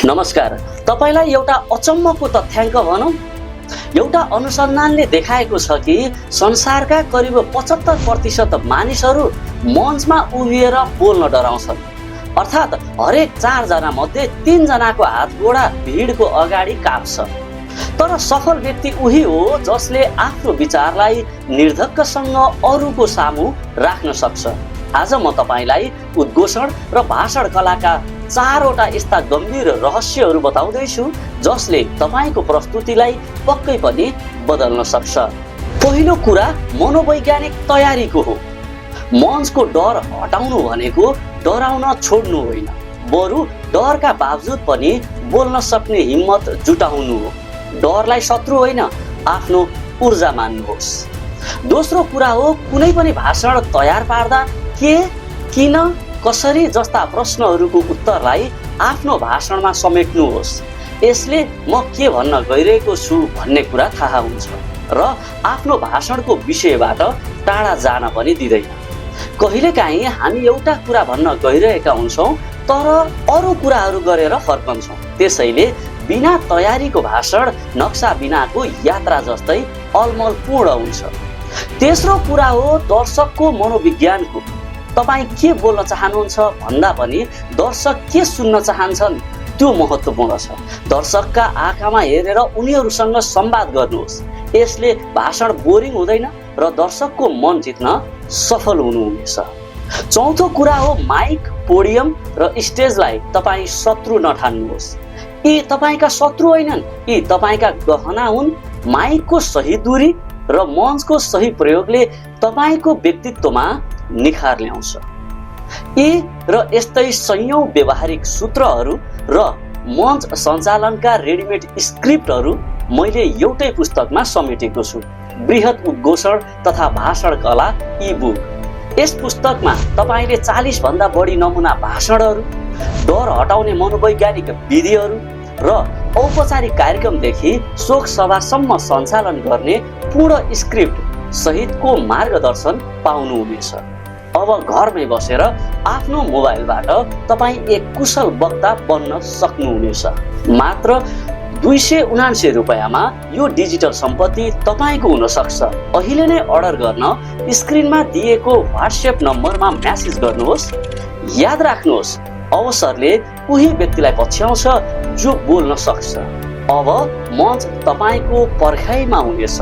नमस्कार। तपाईलाई एउटा अचम्मको तथ्याङ्क भनौं। एउटा अनुसन्धानले देखाएको छ कि संसारका करिब 75% मानिसहरू मञ्चमा उभिएर बोल्न डराउँछन्। अर्थात् हरेक 4 जना मध्ये 3 जनाको हात गोडा भिडको अगाडि काप्छ। तर सफल व्यक्ति उही हो जसले आफ्नो विचारलाई निर्धक्कसँग अरूको सामु राख्न सक्छ। आज म तपाईलाई उद्घोषण र भाषण कलाका 4वटा यस्ता गम्भीर रहस्यहरू बताउँदैछु जसले तपाईको प्रस्तुतिलाई पक्कै पनि बदल्न सक्छ। पहिलो कुरा मनोवैज्ञानिक तयारीको हो। मञ्चको डर हटाउनु भनेको डराउन छोड्नु होइन, बरु डरका बावजुद पनि बोल्न सक्ने हिम्मत जुटाउनु हो। डरलाई शत्रु होइन, आफ्नो ऊर्जा मान्नुहोस्। दोस्रो कुरा हो कुनै पनि भाषण तयार पार्दा के, किन, कसरी जस्ता प्रश्नहरूको उत्तरलाई आफ्नो भाषणमा समेट्नुहोस्। यसले म के भन्न गइरहेको छु भन्ने कुरा थाहा हुन्छ र आफ्नो भाषणको विषयबाट टाढा जान पनि दिँदैन। कहिलेकाहीँ हामी एउटा कुरा भन्न गइरहेका हुन्छौँ तर अरू कुराहरू गरेर फर्कन्छौँ। त्यसैले बिना तयारीको भाषण नक्सा बिनाको यात्रा जस्तै अलमलपूर्ण हुन्छ। तेस्रो कुरा हो दर्शकको मनोविज्ञानको। तपाईँ के बोल्न चाहनुहुन्छ भन्दा पनि दर्शक के सुन्न चाहन्छन् त्यो महत्त्वपूर्ण छ। दर्शकका आँखामा हेरेर उनीहरूसँग संवाद गर्नुहोस्। यसले भाषण बोरिङ हुँदैन र दर्शकको मन जित्न सफल हुनुहुनेछ। चौथो कुरा हो माइक, पोडियम र स्टेजलाई तपाईँ शत्रु नठान्नुहोस्। यी तपाईका शत्रु होइनन्, यी तपाईका गहना हुन्। माइकको सही दूरी र मञ्चको सही प्रयोगले तपाईको व्यक्तित्वमा निखार ल्याउँछ। यी र यस्तै सयौं व्यावहारिक सूत्रहरू र मञ्च सञ्चालनका रेडिमेड स्क्रिप्टहरू मैले एउटै पुस्तकमा समेटेको छु, बृहत उद्घोषण तथा भाषण कला ई-बुक। यस पुस्तकमा तपाईले 40 भन्दा बढी नमुना भाषणहरू, डर हटाउने मनोवैज्ञानिक विधिहरू र औपचारिक कार्यक्रमदेखि शोक सभासम्म सञ्चालन गर्ने पूर्ण स्क्रिप्ट सहितको मार्गदर्शन पाउनुहुनेछ। अब घरमै बसेर आफ्नो मोबाइलबाट तपाईँ एक कुशल वक्ता बन्न सक्नुहुनेछ। मात्र 279 रुपैयाँमा यो डिजिटल सम्पत्ति तपाईको हुन सक्छ। अहिले नै अर्डर गर्न स्क्रिनमा दिएको व्हाट्सएप नम्बरमा म्यासेज गर्नुहोस्। याद राख्नुहोस्, अवसरले उही व्यक्तिलाई पछ्याउँछ जो बोल्न सक्छ। अब मञ्च तपाईको पर्खाइमा हुनेछ।